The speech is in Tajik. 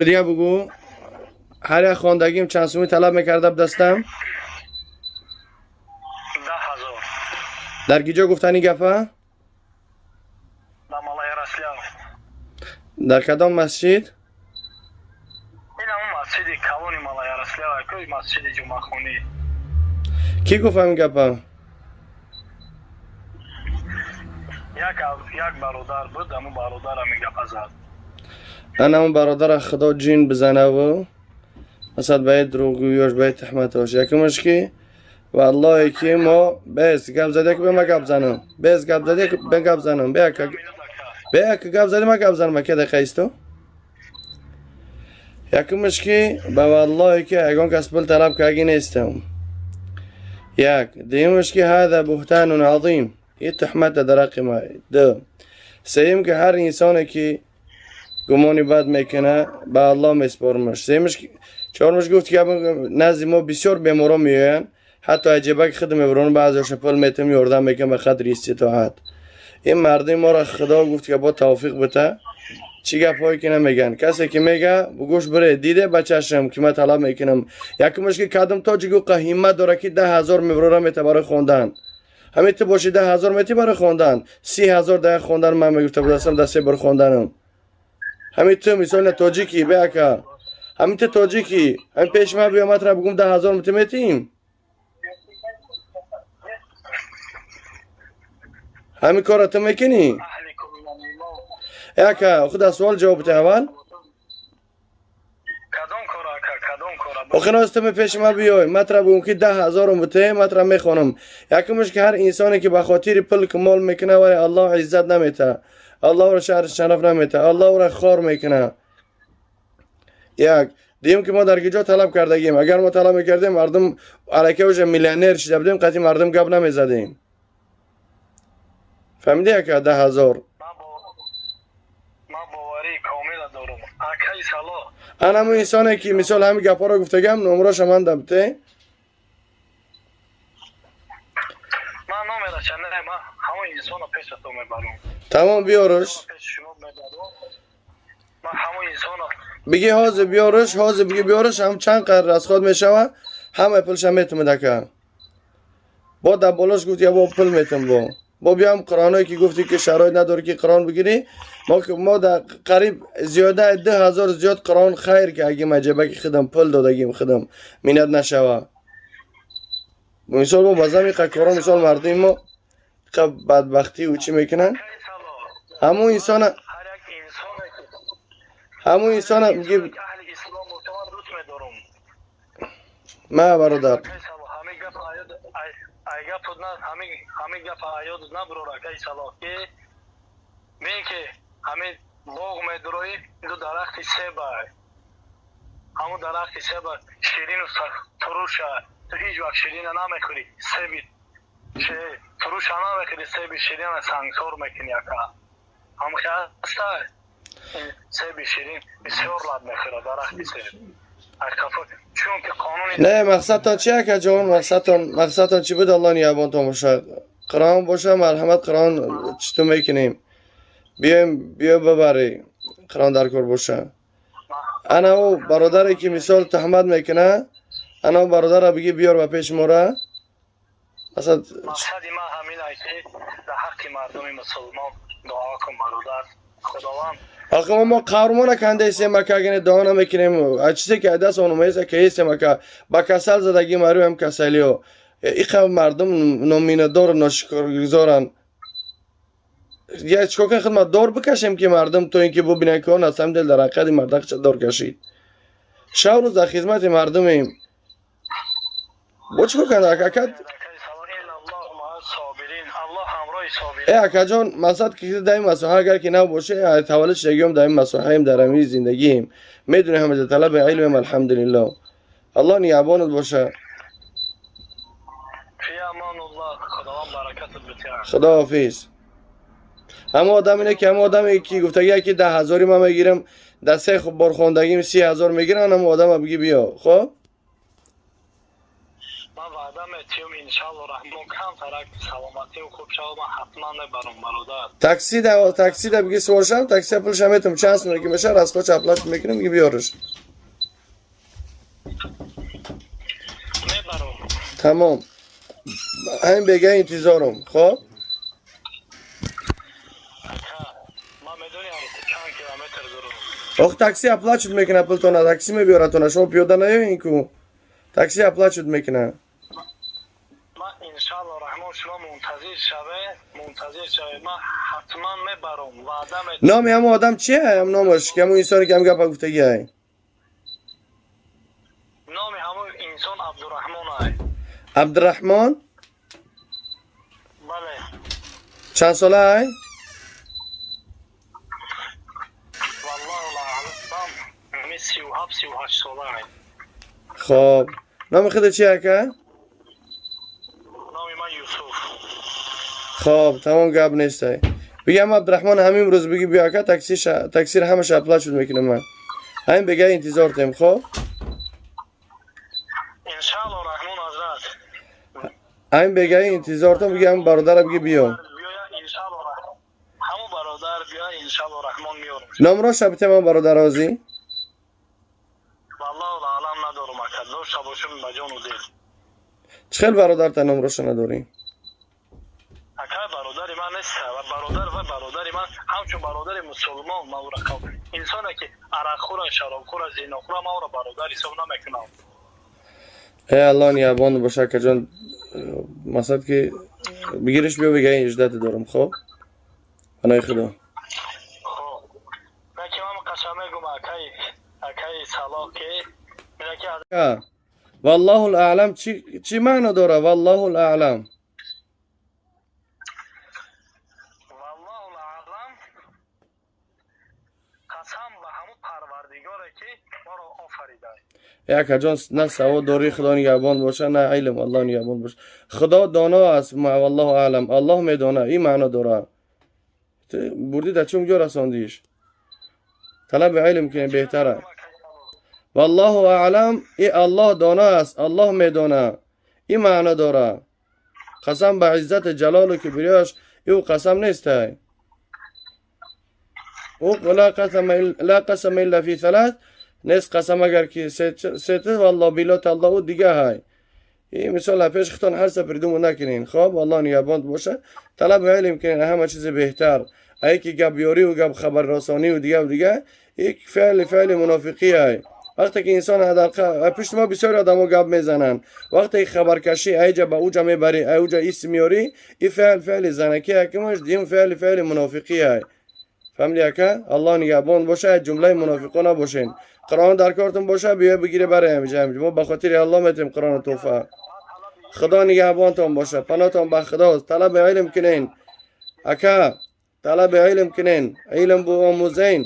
Дига бугӯ, ҳар як хондагим чанд сумӣ талаб мекарда дастам? 10 000. Дар киҷо гуфтани гапа? Дар Малоярослав. Дар кадом масҷид? Ин ҳамун масҷиди калони Малоярослав, ку, масҷиди ҷумъахонӣ. Кӣ гуфт ҳамин гапа? Як бародар буд, ҳамун бародар ҳамин гапа зад. Ана ҳамун бародара худо ҷин бизанаву масалан ба дурӯғгӯёш, ба туҳматош. Якумаш ки валлоҳе ки мо бес гап задия ки бема гап занам, бес гап задия ки бе гап занам, бе ака, бе ака, гап зади, ма гап занам, ака, дақиқа исто. Якумаш ки ба валлоҳе ки ягон кас пул талаб карги нестам. Як. Дуюмаш ки ҳада буҳтанун азим, ин туҳмата дар ҳаққи ма. Ду. Сеюм ки ҳар инсоне ки гумони бад мекуна, ба Аллоҳ месупормаш. Сеюмаш, чормаш гуфт ки назди мо бисёр беморон меоянд, ҳатто аҷибаки худ мебурон, баъзеоша пул метам, ёрдам мекунам ба қадри иститоат. Ин мардуми моро худо гуфт ки бо тавфиқ бита, чӣ гапҳое ки намегӯянд. Касе ки мега, гӯш бире, диде ба чашм ки ман талаб мекунам. Якумаш ки кадом тоҷик уқа ҳиммат дора ки 10 000 мебурора мета барои хондан? Ҳамин ту боши, 10 000 метӣ барои хондан? 30 000 дар як хондан ман мегуфта будастам, дар се бор хонданам. Ҳамин ту мисол на тоҷикӣ, бе ака, ҳамин ту тоҷикӣ, ҳамин пеши ман биё, ман тура бугум 10 000 ту метиҳим? Ҳамин корро ту мекунӣ? Ака, худ аз суол ҷавоб бите аввал. Охир ноз ту пеши ман биёй, ман тура бугум ки 10 000-ум бите, ман тура мехонам. Якумаш ки ҳар инсоне ки ба хотири пул ки мол мекуна, вале Аллоҳ иззат намета, Аллоҳ ро шаҳри шараф намета, Аллоҳ ро хор мекуна. Як. Дуюм ки мо дар киҷо талаб кардагим? Агар мо талаб мекардем, мардум аллакай уже миллионер шида будем, қатъи мардум гап намезадем. Фаҳмидӣ, ака? 10 000. Ан ҳамун инсоне ки мисол ҳамин гапҳоро гуфтагам, номроша ман дабте. Тамом, биёрш. Биги ҳозир биёрш, ҳозир биги биёрш, ҳам чанд қадр расход мешава, ҳамаи пулша метумад, ака. Бо дар болош гуфт, я бо пул метум, бо биям қуръоное ки гуфтӣ ки шароит надорӣ ки қуръон бигирӣ, мо дар қариб зиёда 2000 зиёд қуръон хайр кардагим, аҷабаки худам пул додагим худам, миннат нашава. Мисол мо ба зами қакоро, мисол мардуми мо қа бадбахтӣ чӣ мекунанд? Ҳамун инсона, ҳамун инсона биги ма бародар. Ҳамин гапа аёд набурор, акаи Салоҳ, ки бин ки ҳамин боғ медуроӣ, ду дарахти себа, ҳамун дарахти себа ширину туруша, ту ҳеҷ вақт ширина намехӯрӣ, себи туруша намехӯрӣ, себи ширина сангсор мекунӣ, ака. Ҳамхи аста, себи ширин бисёр лаб мехӯрад дарахти себ, чунки қонуни Не, мақсадтон чи, акаҷон? Мақсадтон чӣ буд? Аллоҳ нигаҳбонтон бошад. Қуръон боша, марҳамат, қуръон читу мекунем, биёем, биё бабарӣ, қуръон дар кор боша. Ана ӯ бародаре ки мисол туҳмат мекуна, ана ӯ бародарро биги биёр ба пеши мора. Масалан мақсади ман ҳамин ай ки дар ҳаққи мардуми мусулмон дуо кун, бародар, худованд. Охи мо қаврмона кандаистем, ака, агане дуо намекунем, а чизе ки даст он омаест, ака, естем, ака, ба касал задагӣ маруям касалиё. Иқа мардум номинадору ношукргузоранд. Я чикор кунем, хидмат дор бикашем ки мардум то ин ки бубинанд ки он аз ҳамин дил дар ҳақиқати мардақча дор кашид. Шаб рӯз дар хизмати мардумем. Бо чикор кунанд, ака? Э, акаҷон, мақсад ки дар ин масоҳа агар ки нав боше, таваллуд шудагиём дар ин масоҳаем, дар ҳамин зиндагием. Медонем, ҳамаҷа талаби илмем, алҳамдулиллоҳ. Аллоҳ нигаҳбонат боша. Худоҳофиз. Ҳамон одам ине ки ҳамон одаме ки гуфтагия ки 10 000-и ман мегирам, дар се бор хондагим 30 000 мегирам, ҳамон одама биги биё, хоб? Ваъда метиҳам, иншалло раҳмон, камтарак саломатиам хуб шава, ман ҳатман мебарам, бародар. Такси да бигӣ суворшам, такси пулша метум, чанд сум ки меша, расход ша оплат мекунем, бигӣ биёрш. Мебарам. Тамом, ҳамин бега интизорум, хоб. Ака, ман медонам, чанд километр дурам. Ох, такси оплачивать мекуна пултона, такси мебиёратона, шумо пиёда наёин ку, такси оплачивать мекуна. Ман, иншалло раҳмон, шумо мунтазир шаве, мунтазир шаве, ман ҳатман мебарам, ваъда метиҳам. Номи ҳамон одам чие? Ҳам номаш, ки ҳамон инсоне ки ҳам гапа гуфтагиай. Номи ҳамон инсон Абдураҳмон ай. Абдураҳмон? Бале. Чанд сола ай? Валлоҳу аълам, ҳами 37, 38 сола ай. Хоб, номи худа чи, ака? Номи ман Юсуф. Хоб, тамом, гап нестай. Бигам Абдураҳмон ҳамин рӯз бигӣ биё, ака, таксиро ҳамаша оплачивать мекунам ман. Ҳамин бега интизор тем, хоб. Иншалло раҳмон, ҳазрат. Ҳамин бега интизор тем, бигӣ ҳамин бародара бигӣ биё. Биёя, иншалло раҳмон, ҳамон бародар биёя, иншалло раҳмон, меёрам. Номроша битем ҳам бародарозӣ. Валлоҳу аълам, надорам, ака, дошта бошам, ба ҷону дил. Чӣ хел бародарта номроша надорӣ? Ака, бародари ман нест ва бародар ва бародари ман ҳамчун бародари мусулмон ман ӯра қабул, инсоне ки арақхӯра, шаробхӯра, зинохӯра, ман ӯро бародар ҳисоб намекунам. Э, Аллоҳ нигаҳбон боша, акаҷон. Масалан, ки бигириш, биё, бега иждате дорам, хоб, паноҳи Худо. Хоб, наки ман қасам мегум, акаи Салоҳ, ки ки аз Валлоҳу аълам чӣ маъно дора, валлоҳу аълам? Валлоҳу аълам, қасам ба ҳамун Парвардигоре, ки моро офарида. Э, акаҷон, на савод дорӣ, Худо нигаҳбон боша, на илм, Аллоҳ нигаҳбон боша. Худо доно аст, валлоҳу аълам, Аллоҳ медона, ин маъно дора. Ту бурдӣ дар чун ҷо расондиш. Талаби илм кунем, беҳтара. Валлоҳу аълам, и Аллоҳ доно аст, Аллоҳ медона, ин маъно дора. Қасам ба иззати ҷалолу кибриёш, ӯ қасам нестай. Ӯ ла қасама илла фи салас нест, қасам агар ки сета, валло, било, талло, ӯ дига ҳай. И мисол пеш хитон ҳар са придумать накунин, хоб, Аллоҳ нигаҳбон боша. Талаби илм кунин, ҳама чизи беҳтар. Ай ки гап ёриву гап хабаррасониву дигаву дига, ик феъли мунофиқӣ ай. Вақте ки инсон пишти мо бисёри одамо гап мезананд, вақте ки хабаркашӣ айҷа ба уҷа мебарӣ, ай уҷа ис меёрӣ, и феъл феъли занакӣ ҳакимаш, дим феъли мунофиқӣ ай. Фаҳмиди, ака? Аллоҳ нигаҳбон боша, ай ҷумлаи мунофиқо набошен. Қуръон дар кортон боша, биё, бигире, бараям ҷамҷ. Мо ба хотири Аллоҳ метем Қуръону тӯҳфа. Худо нигаҳбонтон боша, паноҳтон ба Худост. Талаби илм кунен, ака, талаби илм кунен, илм омӯзен.